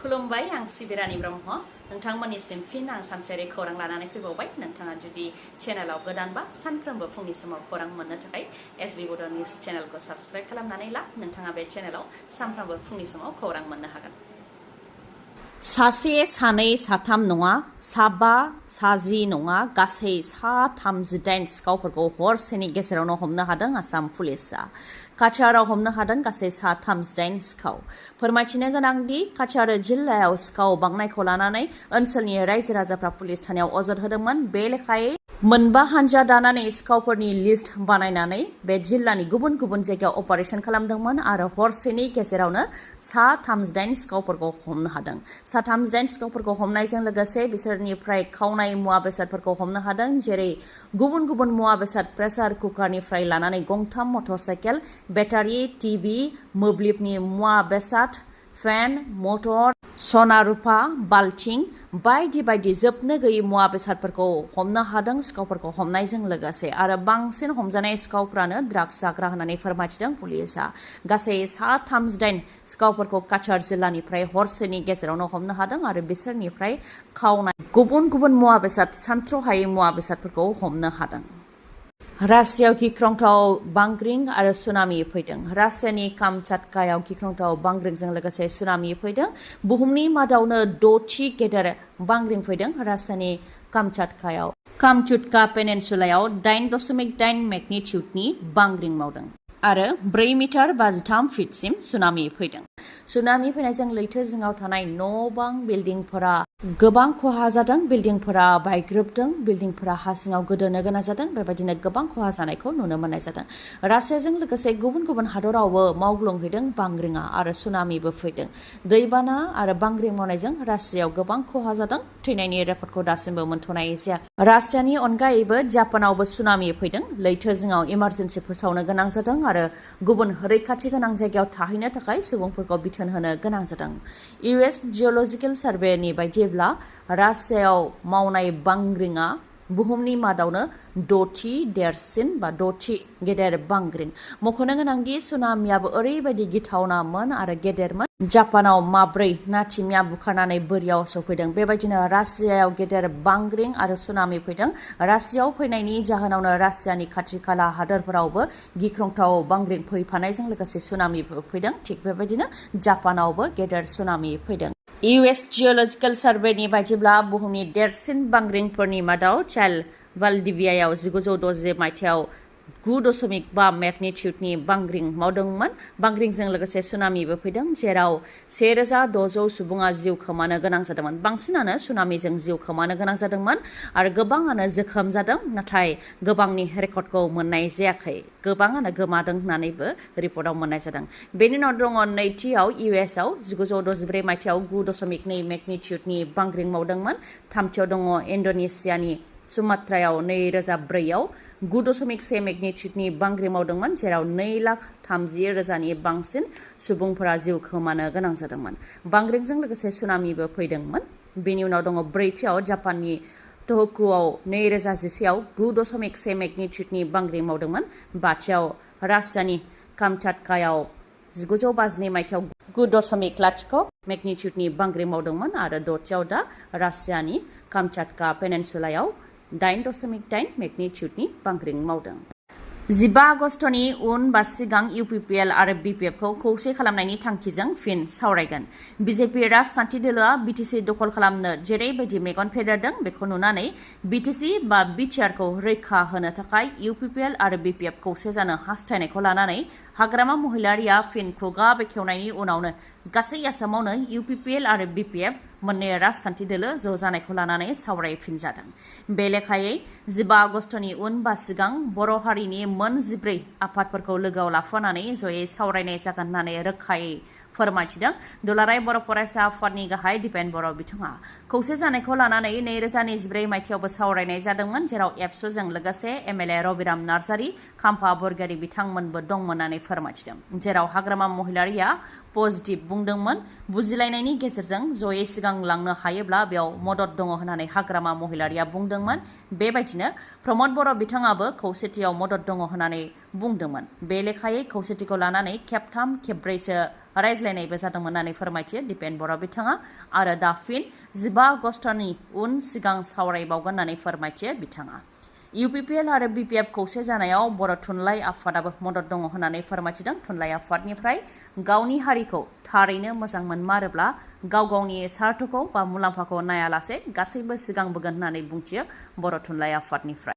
खुलुमबाय आं सिबिरानि ब्रह्म नोंथांमोननिसिम फिन आं सानसेयारि खौरां लानानै फैबावबाय नोंथाङा जुदि चेनेलाव गोदानबा सानफ्रोमबो फुंनि समाव खौरां मोननो थाखाय एसबी बड' निउज चेनेलखौ साबस्क्राइब खालामनानै ला नोंथाङा बे चेनेलाव सानफ्रोमबो फुंनि समाव खौरां मोननो हागोन सासे सानै साथाम नङा साबा साजि नङा गासै 38 सिखावफोरखौ हरसेनि गेजेरावनो हमनो हादों आसाम पुलिसआ काछाराव हमनो हादों गासै 38 सिखाव फोरमायथिनो गोनांदि काछार जिल्लायाव सिखाव बांनायखौ लानानै ओनसोलनि रायजो राजाफ्रा पुलिस थानायाव अजद होदोंमोन बे लेखायै मोनबा हानजा दानानै सिखावफोरनि लिस्ट बानायनानै बे जिल्लानि गुबुन गुबुन जायगायाव अपारेशन खालामदोंमोन आरो हरसेनि गेजेरावनो 38 सिखावफोरखौ हमनो हादों 38 सिखावफोरखौ हमनायजों लोगोसे बिसोरनिफ्राय खावनाय मुवा बेसादफोरखौ हमनो हादों जेरै गुबुन गुबुन मुवा बेसाद प्रेसार कुकारनिफ्राय लानानै गंथाम मटरसाइकेल बेटारि टिभि मोब्लिबनि मुवा बेसाद फेन मटर सना रुपा बाल्थिं बायदि बायदि जोबनो गैयै मुवा बेसादफोरखौ हमनो हादों सिखावफोरखौ हमनायजों लोगोसे आरो बांसिन हमजानाय सिखावफ्रानो ड्राग्स जाग्रा होननानै फोरमायथिदों पुलिसआ गासै 38 सिखावफोरखौ काछार जिल्लानिफ्राय हरसेनि गेजेरावनो हमनो हादों आरो बिसोरनिफ्राय खावनाय गुबुन गुबुन मुवा बेसाद सानथ्र'हायै मुवा बेसादफोरखौ हमनो हादों रासियाव गिख्रंथाव बांग्रिं आरो सुनामि फैदों रासियानि कामचाटकायाव गिख्रंथाव बांग्रिंजों लोगोसे सुनामि फैदों बुहुमनि मादावनो 6थि गेदेर बांग्रिं फैदों रासियानि कामचाटकायाव कामचुटका पेनिनसुलायाव 8.8 मेगनिटिउडनि बांग्रिं मावदों आरो 4 मिटार 53 फिटसिम सुनामि फैदों सुनामि फैनायजों लैथो जिङाव थानाय न' बां बिल्डिंफोरा गोबां खहा जादों बिल्डिंफोरा बायग्रोबदों बिल्डिंफोरा हा सिङाव गोदोनो गोनां जादों बेबायदिनो गोबां खहा जानायखौ नुनो मोननाय जादों रासियाजों लोगोसे गुबुन गुबुन हादरावबो मावग्लुंहैदों बांग्रिङा आरो सुनामिबो फैदों दैबाना आरो बांग्रिं मावनायजों रासियाव गोबां खहा जादों थैनायनि रेकर्डखौ दासिमबो मोनथ'नाय जायाखै रासियानि अनगायैबो जापानावबो सुनामि फैदों लैथो जिङाव इमारजेन्सि फोसावनो गोनां जादों आरो गुबुन रैखाथि गोनां जायगायाव थाहैनो थाखाय सुबुंफोरखौ बिथोन होनो गोनां जादों इउएस जिअलजिकेल सार्भेनि बायदिब्ला रासियाव मावनाय बांग्रिङा बुहुमनि मादावनो 6थि देरसिन बा 6थि गेदेर बांग्रिं मख'नो गोनांदि सुनामियाबो ओरैबायदि गिथावनामोन आरो गेदेरमोन जापानाव 4 नाथिमिया बुखारनानै बोरियाव सौफैदों बेबायदिनो रासियायाव गेदेर बांग्रिं आरो सुनामि फैदों रासियाव फैनायनि जाहोनावनो रासियानि खाथि खाला हादोरफोरावबो गिख्रंथाव बांग्रिं फैफानायजों लोगोसे सुनामिबो फैदों थिग बेबायदिनो जापानावबो गेदेर सुनामि फैदों इउएस जिअलजिकेल सार्भेनि बायदिब्ला बुहुमनि देरसिन बांग्रिंफोरनि मादाव चाइल्ड वाल्डिभियायाव 1960 मायथाइयाव 9.5 मेगनिटिउडनि बांग्रिं मावदोंमोन बांग्रिंजों लोगोसे सुनामिबो फैदों जेराव 1600 सुबुङा जिउ खोमानो गोनां जादोंमोन बांसिनानो सुनामिजों जिउ खोमानो गोनां जादोंमोन आरो गोबाङानो जोखोम जादों नाथाय गोबांनि रेकर्डखौ मोननाय जायाखै गोबाङानो गोमादों होननानैबो रिपर्टआव मोननाय जादों बेनि उनाव दङ नैथियाव इउएसआव 1964 मायथाइयाव 9.2 मेगनिटिउडनि बांग्रिं मावदोंमोन थामथियाव दङ इन्ड'नेसियानि सुमात्रायाव 2004आव 9.1 मेगनिटिउडनि बांग्रिं मावदोंमोन जेराव 2,30,000नि बांसिन सुबुंफोरा जिउ खोमानो गोनां जादोंमोन बांग्रिंजों लोगोसे सुनामिबो फैदोंमोन बेनि उनाव दङ ब्रैथियाव जापाननि टहकुआव 2011आव 9.1 मेगनिटिउडनि बांग्रिं मावदोंमोन बाथियाव रासियानि कामचाटकायाव 1952 मायथाइयाव 9.0 मेगनिटिउडनि बांग्रिं मावदोंमन आरो दथियाव दा रासियानि कामचाटका पेनिनसुलायाव 8.8 मेगनिटिउडनि बांग्रिं मावदों 15 आगस्टनि उन बा सिगां UPPL आरो BPF खौ खौसे खालामनायनि थांखिजों फिन सावरायगोन बिजेपि राजखान्थि दोलोआ बिटिसि दखल खालामनो जेरैबायदि मेगन फेदेरदों बेखौ नुनानै बिटिसि बा बिटिआरखौ रैखा होनो थाखाय UPPL आरो BPF खौसे जानो हास्थायनायखौ लानानै हाग्रामा महिलारिया फिन खुगा बेखेवनायनि उनावनो गासै आसामावनो UPPL आरो BPF मोननै राजखान्थि दोलो ज' जानायखौ लानानै सावरायफिनजादों बे लेखायै 15 आगस्टनि उन बा सिगां बर' हारिनि मोन 14 आफादफोरखौ लोगोआव लाफानानै जयै सावरायनाय जागोन होननानै रोखायै फोरमायथिदों दुलाराय बर' फरायसा आफादनि गाहाय दिपेन बर' बिथाङा खौसे जानायखौ लानानै 2024 मायथाइयावबो सावरायनाय जादोंमोन जेराव एबसुजों लोगोसे MLA रबिराम नार्जारि खाम्फा बरगयारि बिथांमोनबो दंमोन होननानै फोरमायथिदों जेराव हाग्रामा महिलारिया पजिटिभ बुंदोंमोन बुजिलायनायनि गेजेरजों जयै सिगांलांनो हायोब्ला बेयाव मदद दङ होननानै हाग्रामा महिलारिया बुंदोंमोन बेबायदिनो प्रमद बर' बिथाङाबो खौसेथियाव मदद दङ होननानै बुंदोंमोन बे लेखायै खौसेथिखौ लानानै खेबथाम खेबब्रैसो रायज्लायनायबो जादोंमोन होननानै फोरमायथियो दिपेन बर' बिथाङा आरो दा फिन 15 आगस्टनि उन सिगां सावरायबावगोन होननानै फोरमायथियो बिथाङा। UPPL आरो BPF खौसे जानायाव बर' थुनलाइ आफादाबो मदद दङ होननानै फोरमायथिदों। थुनलाइ आफादनिफ्राय गावनि हारिखौ थारैनो मोजां मोनमारोब्ला गाव गावनि सार्थखौ बा मुलाम्फाखौ नायालासे गासैबो सिगांबोगोन होननानै बुंथियो बर' थुनलाइ आफादनिफ्राय।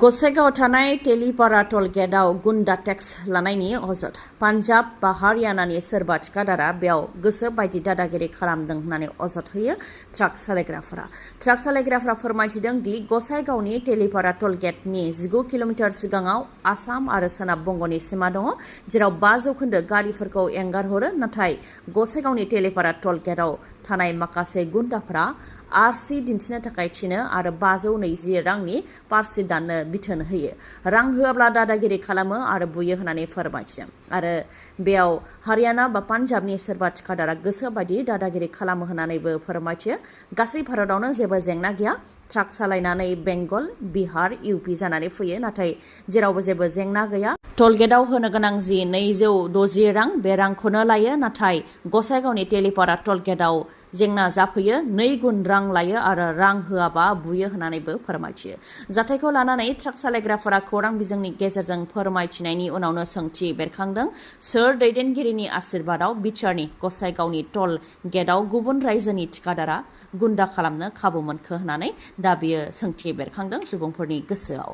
गसाइगावआव थानाय तेलिपारा टल गेटआव गुन्डा टेक्स लानायनि अजद। पान्जाब बा हारियानानि सोरबा थिखादारा बेयाव गोसो बायदि दादागिरि खालामदों होननानै अजद होयो ट्राक सालायग्राफोरा। ट्राक सालायग्राफोरा फोरमायथिदों दि गसाइगावनि तेलिपारा टल गेटनि 19 किल'मिटार सिगाङाव आसाम आरो सोनाब बंगनि सिमा दङ, जेराव 5% गारिफोरखौ एंगारहरो, नाथाय गसाइगावनि तेलिपारा टल गेटआव थानाय माखासे गुन्डाफोरा आरसि दिन्थिनो थाखाय थिनो आरो 520 रांनि पारसि दाननो बिथोन होयो। रां होआब्ला दादागिरि खालामो आरो बुयो होननानै फोरमायथिदों। आरो बेयाव हारियाना बा पान्जाबनि सोरबा थिखादारा गोसो बायदि दादागिरि खालामो होननानैबो फोरमायथियो। गासै भारतावनो जेबो जेंना गैया। ट्राक सालायनानै बेंगल, बिहार, UP जानानै फैयो, नाथाय जेरावबो जेबो जेंना गैया। टलगेटआव होनो गोनां जि 260 रां बे रांखौनो लायो, नाथाय गसाइगावनि तेलिपारा टलगेटआव जेंना जाफैयो 2 गुन रां लायो आरो रां होआबा बुयो होननानैबो फोरमायथियो। जाथायखौ लानानै ट्राक सालायग्राफोरा खौरां बिजोंनि गेजेरजों फोरमायथिनायनि उनावनो सोंथि बेरखांदों। सोर दैदेनगिरिनि आशीर्बादाव बिटिआरनि गसाइगावनि टल गेटआव गुबुन रायजोनि थिखादारा गुन्डा खालामनो खाबु मोनखो होननानै दा बियो सोंथि बेरखांदों सुबुंफोरनि गोसोआव।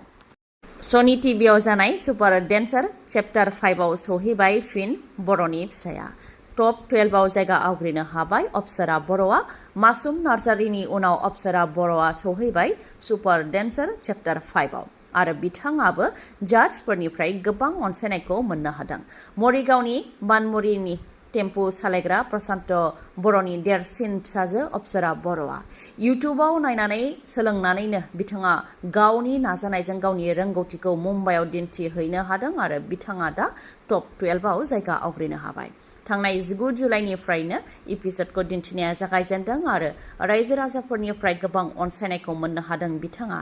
सनि टिभिआव जानाय सुपार डेन्सार चेप्टार 5आव सौहैबाय फिन बर'नि फिसाया। टप 12आव जायगा आवग्रिनो हाबाय अप्सरा बर'आ। मासुम नार्जारिनि उनाव अप्सरा बर'आ सौहैबाय सुपार डेन्सार चेप्टार 5आव आरो बिथाङाबो जाजफोरनिफ्राय गोबां अनसायनायखौ मोननो हादों। मरिगावनि बानमुरिनि टेम्पु सालायग्रा प्रशान्त बर'नि देरसिन फिसाजो अप्सरा बर'आ। इउटुबाव नायनानै सोलोंनानैनो बिथाङा गावनि नाजानायजों गावनि रोंगौथिखौ मुम्बाइआव दिन्थिहैनो हादों आरो बिथाङा दा टप 12आव जायगा आवग्रिनो हाबाय। थांनाय 19 जुलाइनिफ्रायनो एपिसडखौ दिन्थिनाया जागायजेनदों आरो रायजो राजाफोरनिफ्राय गोबां अनसायनायखौ मोननो हादों बिथाङा।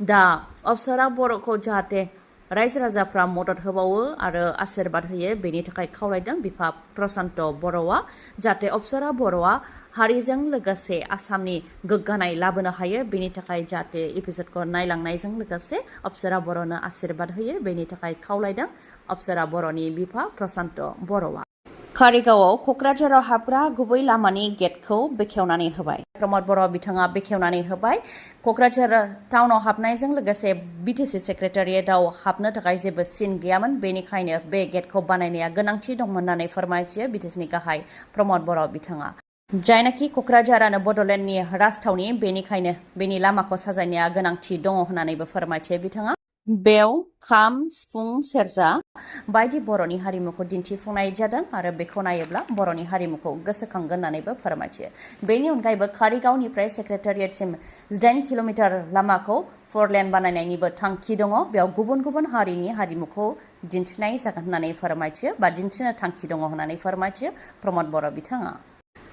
दा अप्सरा बर'खौ जाहाथे रायजो राजाफ्रा मदद होबावो आरो आशीर्बाद होयो बेनि थाखाय खावलायदों बिफा प्रशान्त बर'आ, जाहाथे अप्सरा बर'आ हारिजों लोगोसे आसामनि गोग्गानाय लाबोनो हायो, बेनि थाखाय जाहाथे एपिसडखौ नायलांनायजों लोगोसे अप्सरा बर'नो आशीर्बाद होयो बेनि थाखाय खावलायदों अप्सरा बर'नि बिफा प्रशान्त बर'आ। कारिगावआव क'क्राझाराव हाबग्रा गुबै लामानि गेटखौ बेखेवनानै होबाय। प्रमद बर' बिथाङा बेखेवनानै होबाय। क'क्राझार टाउनाव हाबनायजों लोगोसे बिटिसि सेक्रेटारियेटआव हाबनो थाखाय जेबो सिन गैयामोन, बेनिखायनो बे गेटखौ बानायनाया गोनांथि दंमोन होननानै फोरमायथियो बिटिसिनि गाहाय प्रमद बर' बिथाङा। जायनाखि क'क्राझारानो बड'लेण्डनि राजथावनि, बेनिखायनो बेनि लामाखौ साजायनाया गोनांथि दङ होननानैबो फोरमायथियो बिथाङा। बेयाव खाम, सिफुं, सेरजा बायदि बर'नि हारिमुखौ दिन्थिफुंनाय जादों आरो बेखौ नायोब्ला बर'नि हारिमुखौ गोसोखांगोन होननानैबो फोरमायथियो। बेनि अनगायैबो कारिगावनिफ्राय सेक्रेटारियेटसिम 18 किल'मिटार लामाखौ 4 लेन बानायनायनिबो थांखि दङ। बेयाव गुबुन गुबुन हारिनि हारिमुखौ दिन्थिनाय जागोन होननानै फोरमायथियो बा दिन्थिनो थांखि दङ होननानै फोरमायथियो प्रमद बर' बिथाङा।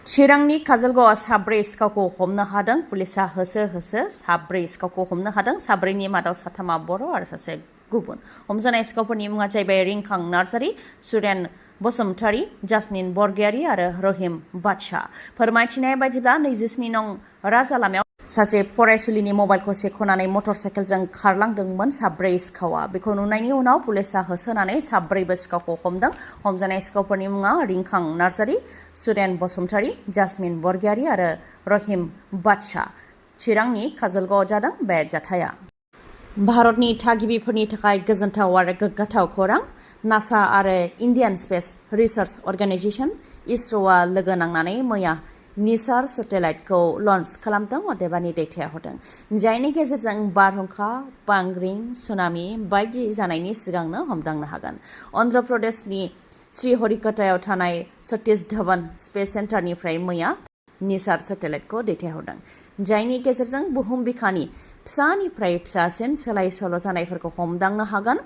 चिरांनि काजलगावआ 4 सिखावखौ हमनो हादों। पुलिसा होसो होसो 4 सिखावखौ हमनो हादों। 4नि मादाव 3 बर' आरो सासे गुबुन। हमजानाय सिखावफोरनि मुङा जाहैबाय रिंखां नार्जारि, सुरेन बसुमतारी, जास्मिन बरगयारी आरो रहिम बादशाह। फोरमायथिनाय बायदिब्ला 27 नं राजा लामायाव सासे फरायसुलिनि मबाइलखौ सेख'नानै मटर साइकेलजों खारलांदोंमोन 4 सिखावा। बेखौ नुनायनि उनाव पुलिसा होसोनानै 4बो सिखावखौ हमदों। हमजानाय सिखावफोरनि मुङा रिंखां नार्जारि, सुरेन बसुमतारी, जास्मिन बरगयारी आरो रहिम बादशाह। चिरांनि काजलगावआव जादों बे जाथाया। भारतनि थागिबिफोरनि थाखाय गोजोनथाव आरो गोग्गाथाव खौरां। नासा आरो इन्डियान स्पेस रिसार्च अर्गेनाइजेसन इसर'आ लोगो नांनानै मैया निसार सेटेलाइटखौ लन्च खालामदों, अदेबानि दैथायहरदों, जायनि गेजेरजों बारहुंखा, बांग्रिं, सुनामि बायदि जानायनि सिगांनो हमदांनो हागोन। अन्ध्र प्रदेशनि श्रीहरिकटायाव थानाय सतीश धवन स्पेस सेन्टारनिफ्राय मैया निसार सेटेलाइटखौ दैथायहरदों, जायनि गेजेरजों बुहुम बिखानि फिसानिफ्राय फिसासिन सोलाय सोल' जानायफोरखौ हमदांनो हागोन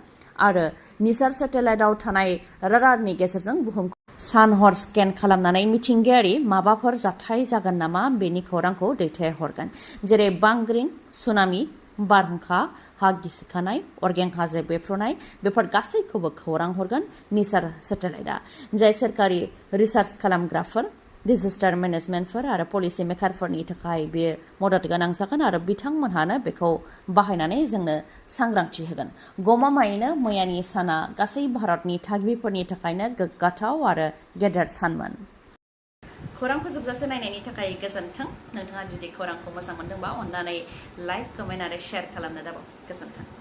आरो निसार सेटेलाइटआव थानाय राडारनि गेजेरजों बुहुमखौ सान-हर स्केन खालामनानै मिथिंगायारि माबाफोर जाथाय जागोन नामा बेनि खौरांखौ दैथायहरगोन, जेरै बांग्रिं, सुनामि, बारहुंखा हा गिसिखानाय अरगें हाजो बेफ्रुनाय बेफोर गासैखौबो खौरां हरगोन निसार सेटेलाइटआ जाय सोरखारि रिसार्च खालामग्राफोर डिजास्टार मेनेजमेन्टफोर आरो पलिसि मेकारफोरनि थाखाय बेयो मदद गोनां जागोन आरो बिथांमोनहानो बेखौ बाहायनानै जोंनो सांग्रांथि होगोन गमामायैनो मैयानि साना गासै भारतनि थागिबिफोरनि थाखायनो गोग्गाथाव आरो गेदेर सानमोन खौरांखौ जोबजासे नायनायनि थाखाय गोजोन्थों नोंथाङा जुदि खौरांखौ मोजां मोनदोंबा अन्नानै लाइक कमेन्ट आरो शेयार खालामनो दाबाव गोजोन्थों